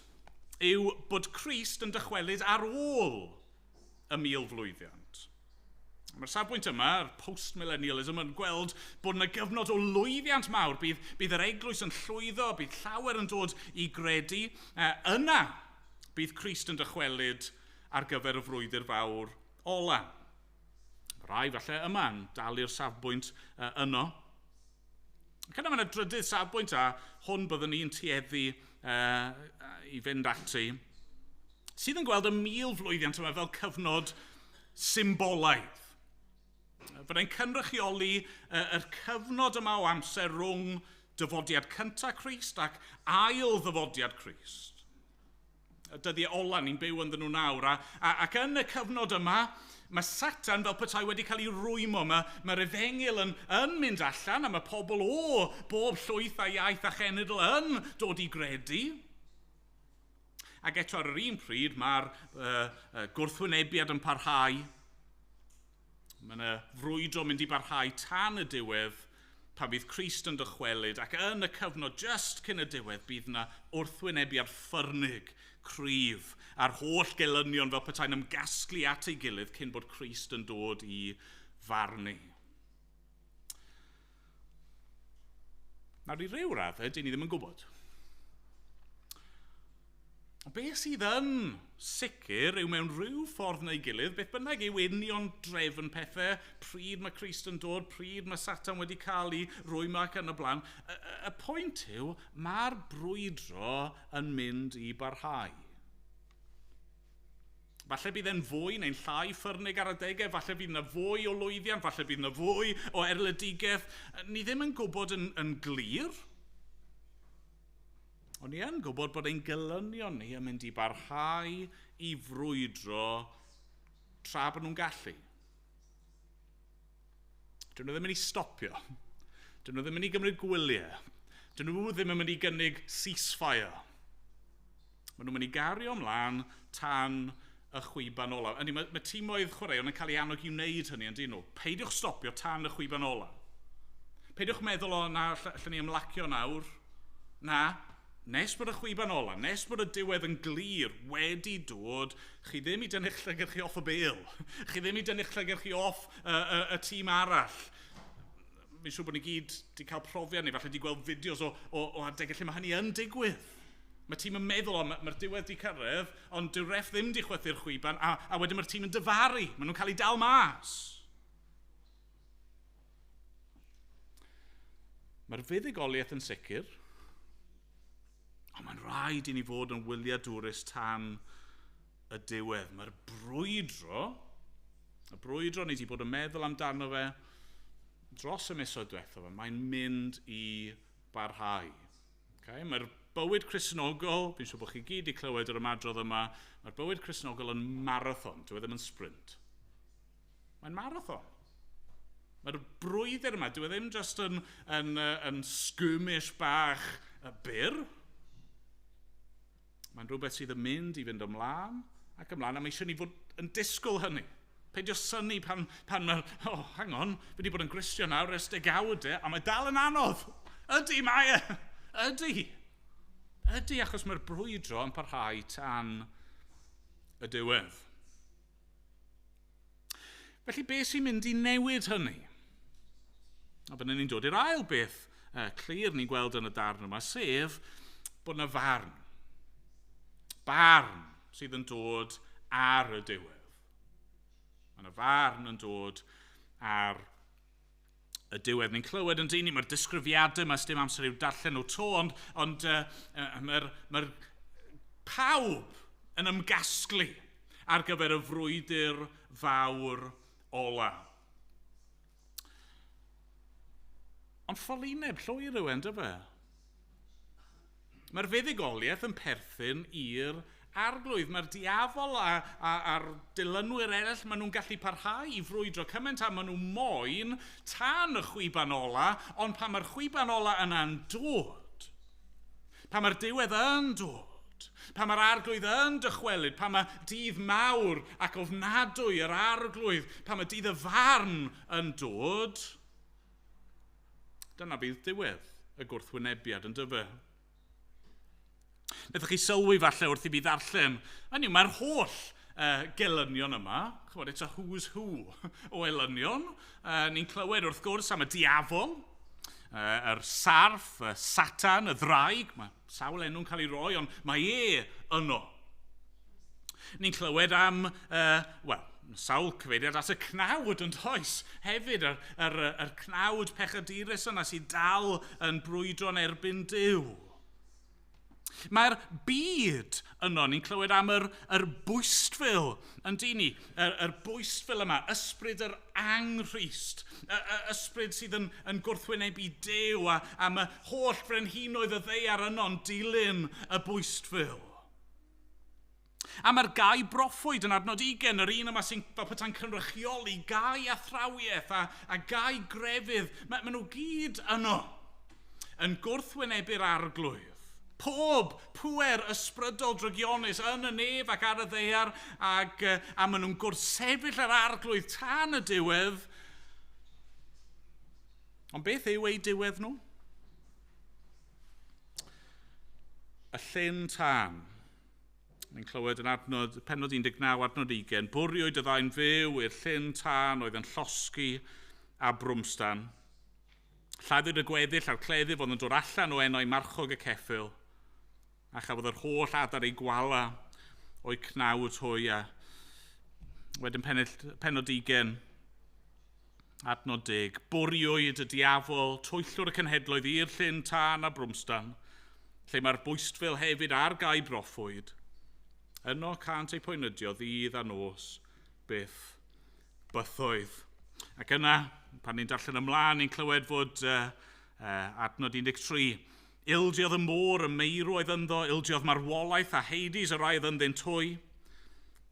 yw bod Crist yn dychwelyd ar ôl y 1,000 flwyddiant. Mae'r safbwynt yma, yr post-millennialism, yn gweld bod yna gyfnod o lwyddiant mawr. Bydd yr eglwys yn llwyddo, bydd llawer yn dod i gredu. Yna bydd Crist yn dychwelyd ar gyfer y frwydr fawr ola. Rai falle yma yn dal i'r safbwynt yno. Ac yna mae yna drydydd safbwynt, a hwn byddwn ni'n tueddu i fynd ati, sydd yn gweld y 1,000 flwyddiant yma fel cyfnod symbolaidd. Fyddai'n cynrychioli yr cyfnod yma o amser rhwng dyfodiad cyntaf Crist ac ail ddyfodiad Crist. Y dyddiau ola ni'n byw ynddyn nhw nawr. Ac yn y cyfnod yma, mae Satan fel petai wedi cael ei rwymo. Mae'r efengyl yn mynd allan a mae pobl o bob llwyth a iaith a chenedl yn dod i gredu. Ac eto ar yr un pryd, mae'r gwrthwynebiad yn parhau. Mae yna frwydro mynd i barhau tan y diwedd pan fydd Crist yn dychwelyd, ac yn y cyfnod just cyn y diwedd bydd yna wrthwynebiad ffyrnig, cryf, a'r holl gelynion fel petai'n ymgasglu at ei gilydd cyn bod Crist yn dod i farnu. Nawr, i ryw raddau, dyn ni ddim yn gwybod. Be sydd yn sicr yw mewn rhyw ffordd neu gilydd, beth bynnag yw union drefn pethau, pryd mae Crist yn dod, pryd mae Satan wedi cael ei rwymo ac yn y blaen, y pwynt yw, mae'r brwydro yn mynd i barhau. Falle bydd e'n fwy neu'n llai ffyrnig ar adegau, falle bydd yna fwy o lwyddiant, falle bydd yna fwy o erledigaeth. Ni ddim yn gwybod yn glir. Ond ni yn gwybod bod ein gelynion ni yn mynd i barhau i frwydro tra bod nhw'n gallu. Dyn nhw ddim yn mynd i stopio. Dyn nhw ddim yn mynd i gymryd gwyliau. Dyn nhw ddim yn mynd i gynnig ceasefire. Maen nhw'n mynd i gario ymlaen tan y chwiban olaf. Ydy, mae timoedd chwaraeon yn cael ei annog i wneud hynny, yn dyn nhw. Peidiwch stopio tan y chwiban olaf. Peidiwch meddwl, o, na, allan ni ymlacio nawr. Na, nes bod y chwiban olaf, nes bod y diwedd yn glir wedi dod, chi ddim i dynnu'ch llygad chi off y bêl. Chi ddim i dynnu'ch llygad chi off y tîm arall. Fi'n siŵr bod ni gyd wedi cael profiad neu falle wedi gweld fideos o adegau lle mae hynny yn digwydd. Mae tîm yn meddwl, o, mae'r diwedd wedi cyrraedd, ond dyw'r ref ddim wedi chwythu'r chwiban, a wedyn mae'r tîm yn dyfaru. Maen nhw'n cael eu dal mas. Mae'r fuddugoliaeth yn sicr, ond mae'n rhaid i ni fod yn wyliadwrus tan y diwedd. Mae'r brwydro, y brwydro ni wedi bod yn meddwl amdano fe dros y misoedd diwethaf, mae'n mynd i barhau. Okay? Mae'r bywyd Cristnogol, fi'n siŵr bod chi gyd wedi clywed yr ymadrodd yma, mae'r bywyd Cristnogol yn marathon, dyw e ddim yn sprint. Mae'n marathon. Mae'r brwydr yma, dyw e ddim just yn skirmish bach byr. Mae'n rhywbeth sydd yn mynd i fynd ymlaen ac ymlaen, a mae eisiau ni fod yn disgwyl hynny. Peidio synnu pan mae'r, oh, hang on, fi wedi bod yn Gristion nawr ers degawdau, a mae dal yn anodd. Ydy, mae e. Ydy. Ydy, achos mae'r brwydro yn parhau tan y diwedd. Felly, beth sy'n mynd i newid hynny? A byddwn ni'n dod i'r ail beth clir ni'n gweld yn y darn yma, sef bod yna farn. Barn sydd yn dod ar y diwedd. Mae yna farn yn dod ar y diwedd. Ni'n clywed yn dyn ni, mae'r disgrifiadau yma, sdim amser i'w darllen nhw to, ond mae'r pawb yn ymgasglu ar gyfer y frwydr fawr ola. Ond ffolineb llwyr yw e, yndyfe? Mae'r fuddugoliaeth yn perthyn i'r Arglwydd. Mae'r diafol a'r dilynwyr eraill, maen nhw'n gallu parhau i frwydro cymaint a maen nhw moyn tan y chwiban ola, ond pan mae'r chwiban ola yna'n dod, pan mae'r diwedd yn dod, pan mae'r Arglwydd yn dychwelyd, pan mae dydd mawr ac ofnadwy yr Arglwydd, pan mae dydd y farn yn dod, dyna bydd diwedd y gwrthwynebiad, yn dyfe? Wnaethoch chi sylwi falle wrth i fi ddarllen, hynny yw, mae'r holl gelynion yma, chymod, it's a who's who o elynion. Ni'n clywed wrth gwrs am y diafol, yr sarff, y Satan, y ddraig, mae sawl enw'n cael ei roi, ond mae e yno. Ni'n clywed am, wel, sawl cyfeiriad at y cnawd yn does hefyd, yr cnawd pechadurus yna sydd dal yn brwydro yn erbyn Duw. Mae'r byd yno, ni'n clywed am yr bwystfil, yn dyn ni, yr bwystfil yma, ysbryd yr anghrist, ysbryd sydd yn gwrthwynebu Duw, a mae holl frenhinoedd y ddaear yno'n dilyn y bwystfil. A mae'r gau broffwyd yn adnod 20, yr un yma sy'n fel petai'n cynrychioli gau athrawiaeth a gau grefydd, ma nhw gyd yno yn gwrthwynebu'r Arglwydd. Pob pŵer ysbrydol drygionus yn y nef ac ar y ddaear, a maen nhw'n gwrthsefyll yr Arglwydd tan y diwedd. Ond beth yw eu diwedd nhw? Y llyn tân. Ni'n clywed yn adnod, pennod 19, adnod 20, bwriwyd y ddau'n fyw i'r llyn tân oedd yn llosgi a brwmstan. Lladdwyd y gweddill a'r cleddyf oedd yn dod allan o enau marchog y ceffyl, a chafodd yr holl adar ei gwala o'i cnawd hwy, a wedyn pennod 20, adnod 10, bwriwyd y diafol, twyllwr y cenhedloedd i'r llyn tân a brwmstan, lle mae'r bwystfil hefyd ar gau broffwyd, Yno cânt eu poenydio ddydd a nos byth bythoedd. Ac yna, pan ni'n darllen ymlaen, ni'n clywed fod adnod 13, ildiodd y môr y meirw oedd ynddo, ildiodd marwolaeth a Hades y rai oedd ynddynt hwy.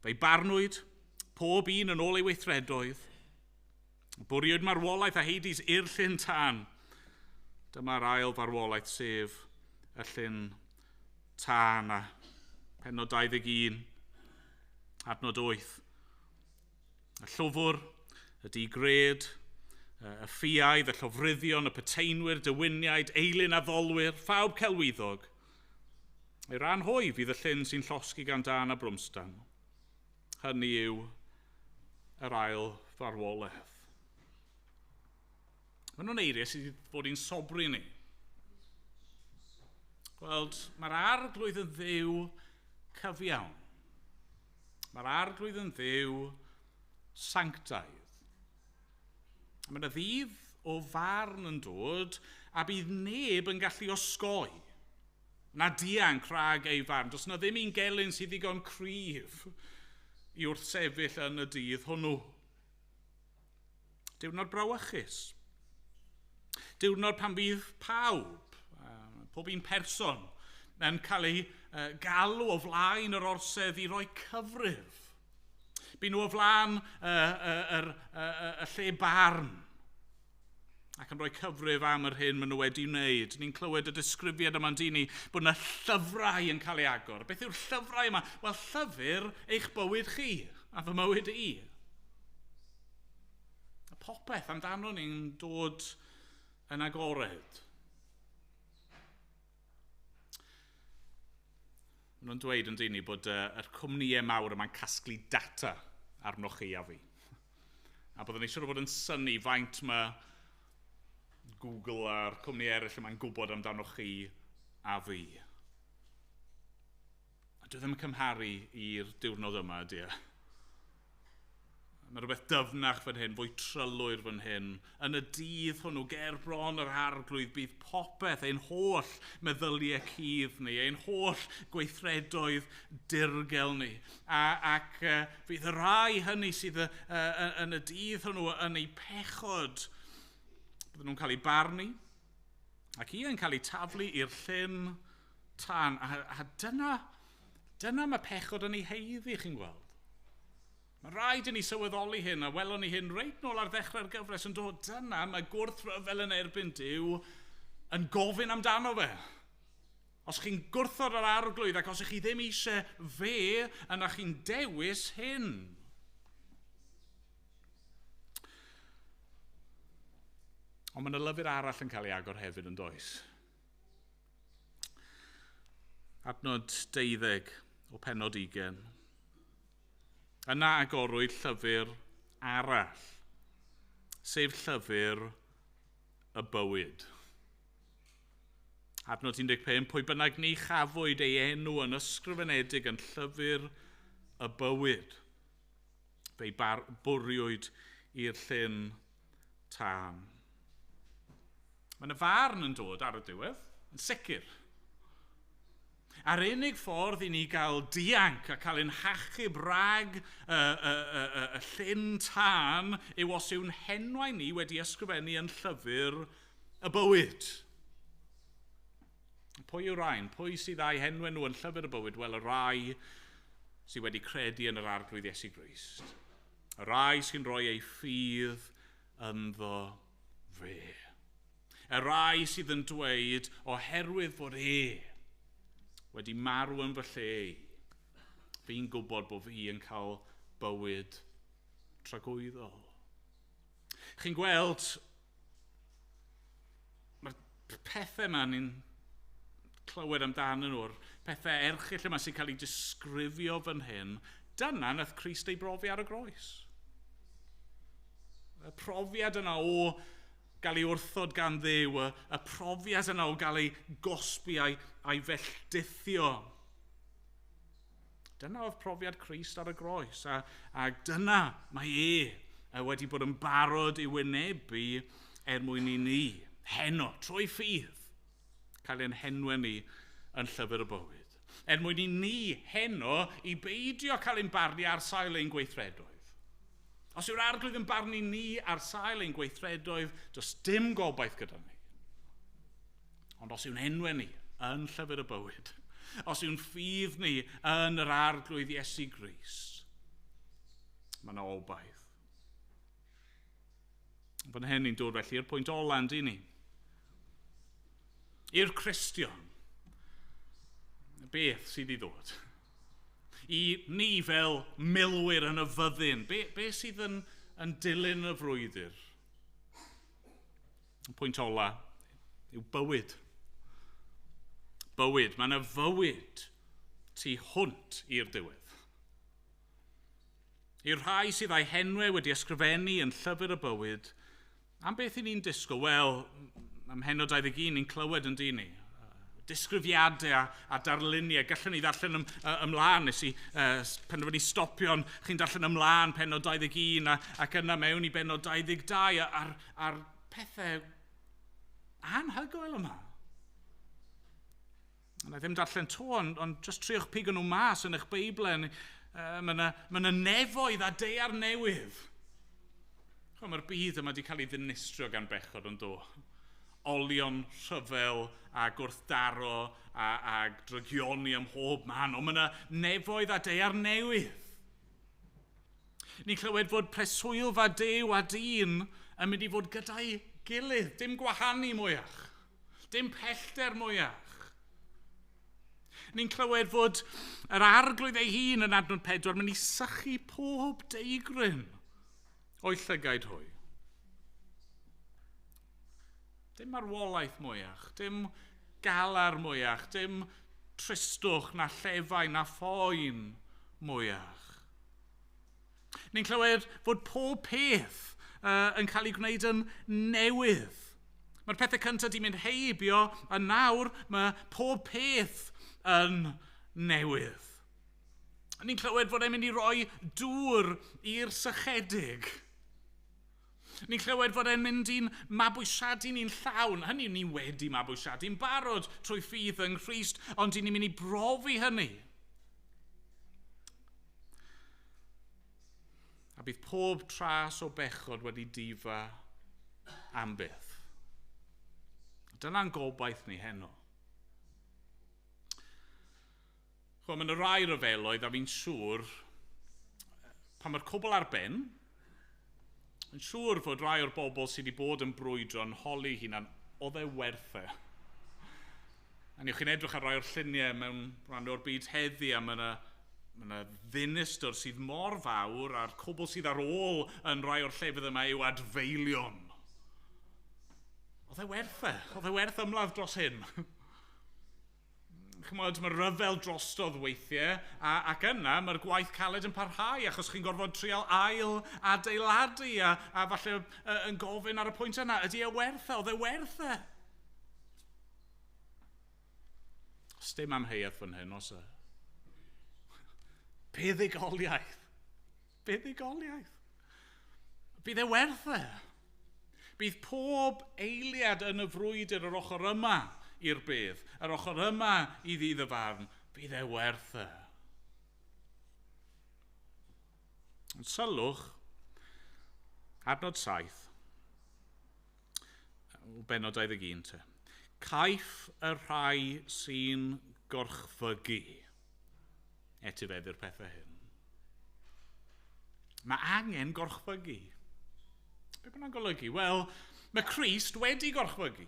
Fe'i barnwyd, pob un yn ôl ei weithredoedd. Bwriwyd marwolaeth a Hades i'r llyn tân. Dyma'r ail farwolaeth, sef y llyn tân, a pennod 21, adnod 8. Y llwfr, y digred, y ffiaidd, y llofruddion, y peteinwyr, dewiniaid, eilun addolwyr, phawb celwyddog. Ei ran hwy fydd y llyn sy'n llosgi gan dân a brwmstan. Hynny yw yr ail farwolaeth. Maen nhw'n eiriau sydd wedi bod i'n sobri ni. Gweld, mae'r Arglwydd yn Dduw cyfiawn. Mae'r Arglwydd yn Dduw sanctaidd. Mae yna ddydd o farn yn dod a bydd neb yn gallu osgoi na dianc rhag ei farn. Does yna ddim un gelyn sydd ddigon cryf i wrthsefyll yn y dydd hwnnw. Diwrnod brawychus. Diwrnod pan fydd pawb, pob un person, yn cael ei galw o flaen yr orsedd i roi cyfrif. Byd nhw o flaen y lle barn ac yn rhoi cyfrif am yr hyn maen nhw wedi wneud. Ni'n clywed y disgrifiad yma'n dyn ni bod yna llyfrau yn cael ei agor. Beth yw'r llyfrau yma? Wel, llyfr eich bywyd chi a fy mywyd i. A popeth amdano ni'n dod yn agored. Maen nhw'n dweud yn dyn ni bod yr cwmnïau mawr yma'n casglu data arnoch chi a fi. A byddwn ni siŵr o fod yn synnu faint mae Google a'r cwmni eraill yma'n gwybod amdanoch chi a fi. A dwi ddim yn cymharu i'r diwrnod yma, ydy e. Mae rhywbeth dyfnach fan hyn, fwy trylwyr fan hyn. Yn y dydd hwnnw, ger bron yr Arglwydd, bydd popeth, ein holl meddyliau cudd ni, ein holl gweithredoedd dirgel ni. Ac fydd y rai hynny sydd yn y dydd hwnnw yn eu pechod, bydden nhw'n cael eu barnu, ac un yn cael eu taflu i'r llyn tân. A dyna mae pechod yn ei haeddu, chi'n gweld. Mae rhaid i ni sylweddoli hyn, a welon ni hyn reit nôl ar ddechrau'r gyfres yn dod. Dyna mae gwrthryfel yn erbyn Duw yn gofyn amdano fe. Os chi'n gwrthod yr Arglwydd ac os ych chi ddim eisiau fe, yna chi'n dewis hyn. Ond mae yna lyfr arall yn cael ei agor hefyd yn does. Adnod 12 o pennod 20. Yna agorwyd llyfr arall, sef llyfr y bywyd. Adnod 15, pwy bynnag ni chafwyd ei enw yn ysgrifenedig yn llyfr y bywyd, fe'i bwriwyd i'r llyn tân. Mae yna farn yn dod ar y diwedd, yn sicr. A'r unig ffordd i ni gael dianc a cael ein hachub rhag y llyn tân yw os yw'n henwau ni wedi ysgrifennu yn llyfr y bywyd. Pwy yw'r rhain? Pwy sydd â'u henwau nhw yn llyfr y bywyd? Wel, y rai sydd wedi credu yn yr Arglwydd Iesu Grist. Y rai sy'n rhoi eu ffydd ynddo fe. Y rai sydd yn dweud oherwydd fod e wedi marw yn fy lle i, fi'n gwybod bod fi yn cael bywyd tragwyddol. Chi'n gweld, mae'r pethau yma ni'n clywed amdanyn nhw'r pethau erchyll yma sy'n cael eu disgrifio fan hyn, dyna nath Crist ei brofi ar y groes. Y profiad yna o gael ei wrthod gan Dduw, y profiad yna o gael ei gosbi a'i felldithio. Dyna oedd profiad Crist ar y groes, a dyna mae e wedi bod yn barod i wynebu er mwyn i ni, heno, trwy ffydd, cael ein henwau ni yn llyfr y bywyd. Er mwyn i ni heno i beidio cael ein barnu ar sail ein gweithredoedd. Os yw'r Arglwydd yn barnu ni ar sail ein gweithredoedd, does dim gobaith gyda ni. Ond os yw'n enwau ni yn llyfr y bywyd, os yw'n ffydd ni yn yr Arglwydd Iesu Grist, mae yna obaith. Fan hyn ni'n dod felly i'r pwynt ola, yn ni. I'r Cristion, beth sydd i ddod? I ni fel milwyr yn y fyddin, be sydd yn dilyn y frwydr? Y pwynt ola yw bywyd. Bywyd. Mae yna fywyd tu hwnt i'r diwedd. I'r rhai sydd â'i henwau wedi ysgrifennu yn llyfr y bywyd, am beth i ni'n disgwyl? Wel, ym mhennod 21 ni'n clywed yn dyn ni. Disgrifiadau a darluniau. Gallwn ni ddarllen ymlaen, nes i penderfynu stopio, ond chi'n darllen ymlaen pennod 21 ac yna mewn i bennod 22 a'r pethau anhygoel yma. Na i ddim darllen to, ond just triwch pigo nhw mas yn eich Beiblau. Mae yna nefoedd a daear newydd. Mae'r byd yma wedi cael ei ddinistrio gan bechod yn do. Olion rhyfel a gwrthdaro a drygioni ym mhob man, ond mae yna nefoedd a daear newydd. Ni'n clywed fod preswylfa Duw a dyn yn mynd i fod gyda'i gilydd, dim gwahanu mwyach, dim pellter mwyach. Ni'n clywed fod yr Arglwydd ei hun yn adnod 4 mynd i sychu pob deigryn o'i llygaid hwy. Dim marwolaeth mwyach, dim galar mwyach, dim tristwch na llefau na phoen mwyach. Ni'n clywed fod pob peth yn cael ei gwneud yn newydd. Mae'r pethau cyntaf di mynd heibio, a nawr mae pob peth yn newydd. Ni'n clywed fod e'n mynd i roi dŵr i'r sychedig. Ni'n clywed fod e'n mynd i'n mabwysiadu ni'n llawn. Hynny, ni wedi mabwysiadu'n barod trwy ffydd yng Nghrist, ond ni'n mynd i brofi hynny. A bydd pob tras o bechod wedi difa am byth. Dyna'n gobaith ni heno. Chwa, mae yna rai ryfeloedd a fi'n siŵr, pan mae'r cwbl ar ben, yn siŵr fod rai o'r bobl sydd wedi bod yn brwydro yn holi hunan, oedd e werth e? A niwch chi'n edrych ar rai o'r lluniau mewn rhan o'r byd heddi, a mae yna ddinistr sydd mor fawr, a'r cwbl sydd ar ôl yn rai o'r llefydd yma yw adfeilion. Oedd e werth e? Oedd e werth ymladd dros hyn? Chymod, mae rhyfel drostodd weithiau, ac yna mae'r gwaith caled yn parhau, achos chi'n gorfod trial ail adeiladu, a falle yn gofyn ar y pwynt yna, ydy e werth e? Oedd e werth e? Os dim amheuaeth fan hyn, oes e? Buddugoliaeth. Buddugoliaeth. Bydd e werth e. Bydd pob eiliad yn y frwydr yr ochr yma i'r bedd, yr ochr yma i ddydd y farn, bydd e werth e. Ond sylwch, adnod 7, o bennod 21 te. Caiff y rhai sy'n gorchfygu etifeddu'r pethau hyn. Mae angen gorchfygu. Be bynnag golygu? Wel, mae Crist wedi gorchfygu.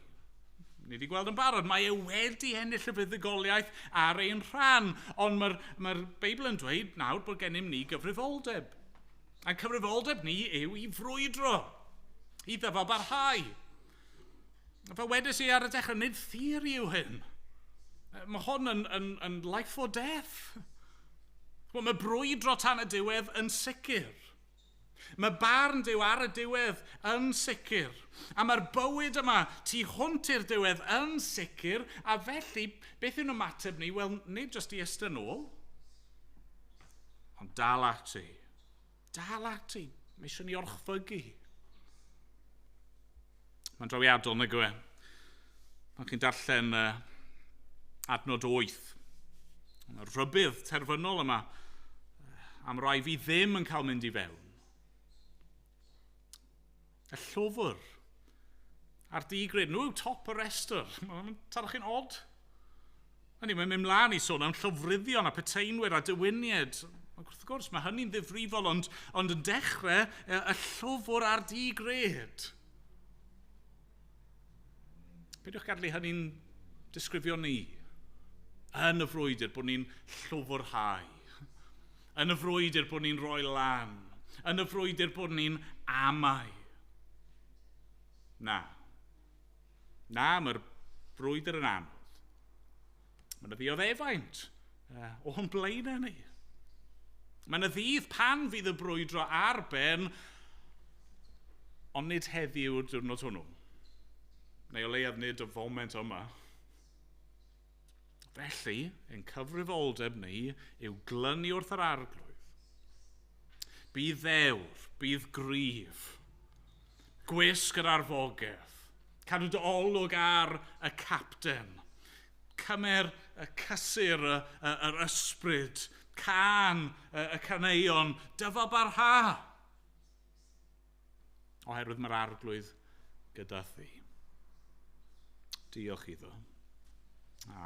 Ni wedi gweld yn barod, mae e wedi ennill y fuddugoliaeth ar ein rhan, ond mae'r Beibl yn dweud nawr bod gennym ni gyfrifoldeb. A'n cyfrifoldeb ni yw i frwydro, i ddyfalbarhau. Fel wedes i ar y dechrau, nid theori yw hyn. Mae hwn yn life or death. Wel, mae brwydro tan y diwedd yn sicr. Mae barn Duw ar y diwedd yn sicr. A mae'r bywyd yma tu hwnt i'r diwedd yn sicr. A felly, beth yw'n ymateb ni? Wel, nid jyst i eistedd nôl, ond dal ati. Dal ati. Mae eisiau ni orchfygu. Mae'n drawiadol, nag yw e? Pan chi'n darllen adnod 8 Y rhybudd terfynol yma am rai fi ddim yn cael mynd i fewn. Y llwfr a'r digred, nhw yw top y restr. Mae'n taro chi'n od. Hynny, mae'n mynd mlaen i sôn am llofruddion a peteinwyr a dewinied. Wrth gwrs, mae hynny'n ddifrifol, ond yn dechrau y llwfr a'r digred. Peidiwch gadw hynny'n disgrifio ni. Yn y frwydr bod ni'n llwfrhau. Yn y frwydr bod ni'n rhoi lan. Yn y frwydr bod ni'n amau. Na. Na, mae'r frwydr yn anodd. Mae yna ddioddefaint o'n blaenau ni. Mae yna ddydd pan fydd y brwydro ar ben, ond nid heddiw yw'r diwrnod hwnnw. Neu o leiaf nid y foment yma. Felly, ein cyfrifoldeb ni yw glynu wrth yr Arglwydd. Bydd ddewr, bydd gryf, gwisg yr arfogaeth, cadw dy olwg ar y capten, cymer y cysur yr ysbryd, can y caneuon, dyfa barha. Oherwydd mae'r Arglwydd gyda thi. Diolch iddo.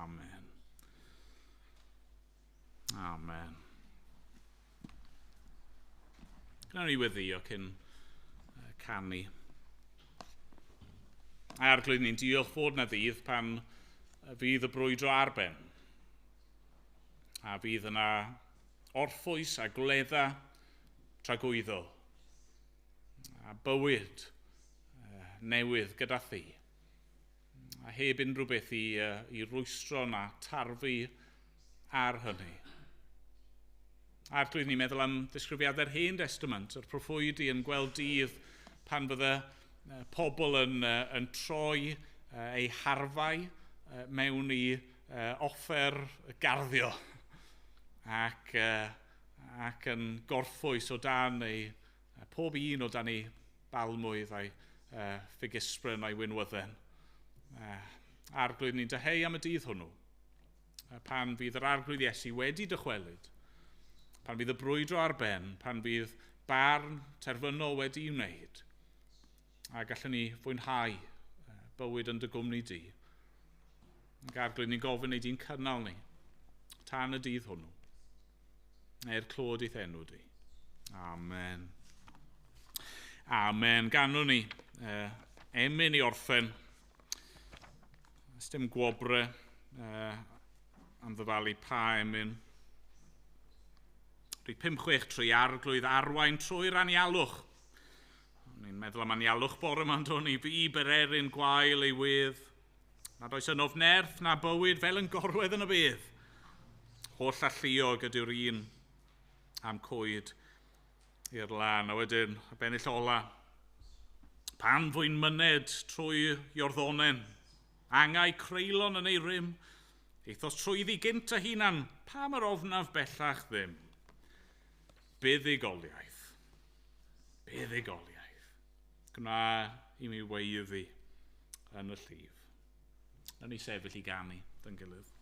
Amen. Amen. Gwnawn ni weddïo cyn canu. Arglwydd, ni'n diolch fod na ddydd pan fydd y brwydro ar ben. A fydd yna orffwys a gwledda tragwyddol. A bywyd newydd gyda thi. A heb unrhyw beth i rwystro na tarfu ar hynny. Arglwydd, ni'n meddwl am ddisgrifiadau'r Hen Testament, yr proffwydi yn gweld dydd pan fydde pobl yn troi eu harfau mewn i offer garddio ac yn gorffwys o dan ei, pob un o dan ei balmwydd a'i ffigysbren a'i winwydden. Arglwydd, ni'n dyheu am y dydd hwnnw, pan fydd yr Arglwydd Iesu wedi dychwelyd, pan fydd y brwydro ar ben, pan fydd barn terfynol wedi'i wneud, a gallwn ni fwynhau bywyd yn dy gwmni di. Ac Arglwydd, ni'n gofyn ei di'n cynnal ni, tan y dydd hwnnw, er clod i'th enw di. Amen. Amen. Ganwn ni emyn i orffen. Dim gwobre am ddyfalu pa emyn. Rhif 563, Arglwydd arwain trwy'r anialwch. Ni'n meddwl am anialwch bore yma, yn ni? Fi bererin gwael ei wedd. Nad oes ynof nerth na bywyd fel yn gorwedd yn y bedd. Holl alluog ydyw'r un am coed i'r lan. A wedyn, y bennill ola. Pan fwy'n myned trwy Iorddonen, angau creulon yn ei rym, eithos trwyddi gynt a hunan, pam yr ofnaf bellach ddim. Buddugoliaeth. Buddugoliaeth. Gwna i mi weiddi yn y llif. Nawn ni sefyll i ganu dy'n gilydd.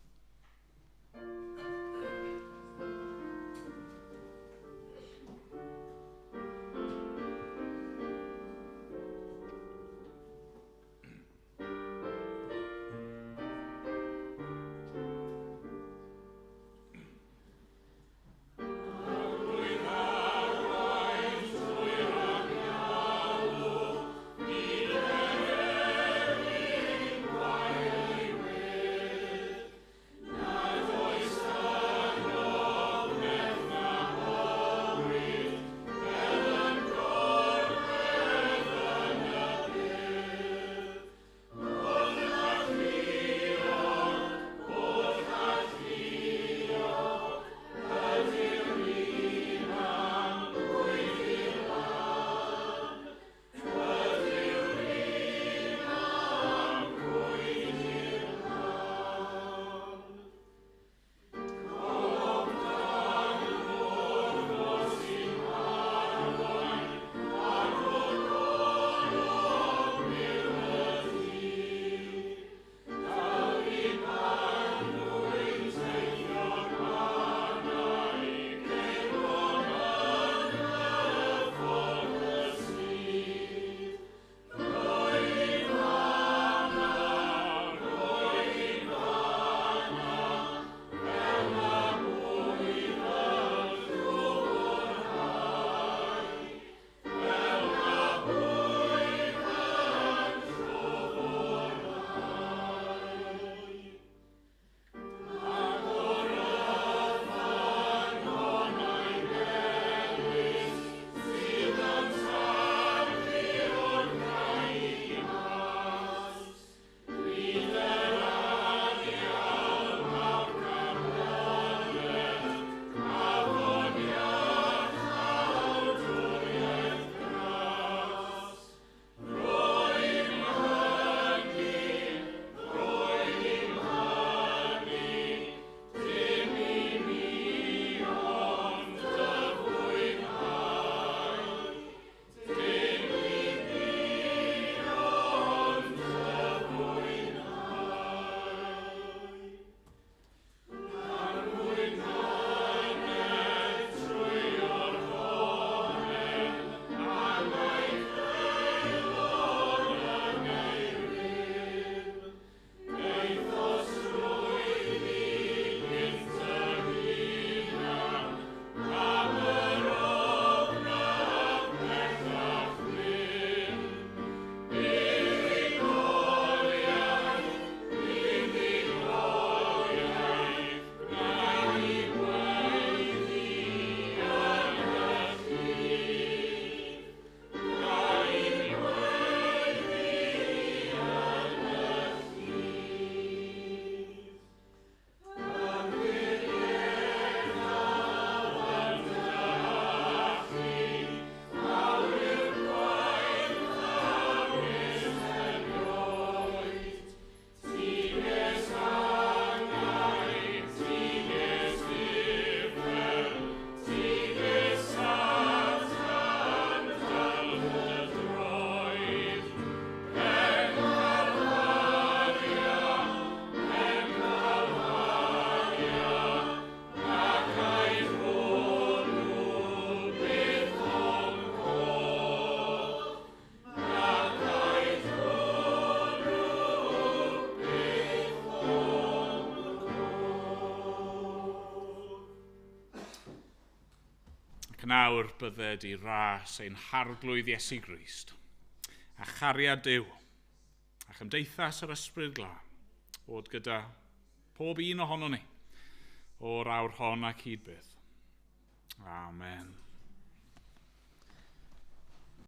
nawr bydded i ras ein harglwydd Iesu Grist, a chariad Duw, a chymdeithas yr Ysbryd Glân, fod gyda pob un ohonon ni, o'r awr hon ac hyd byth. Amen.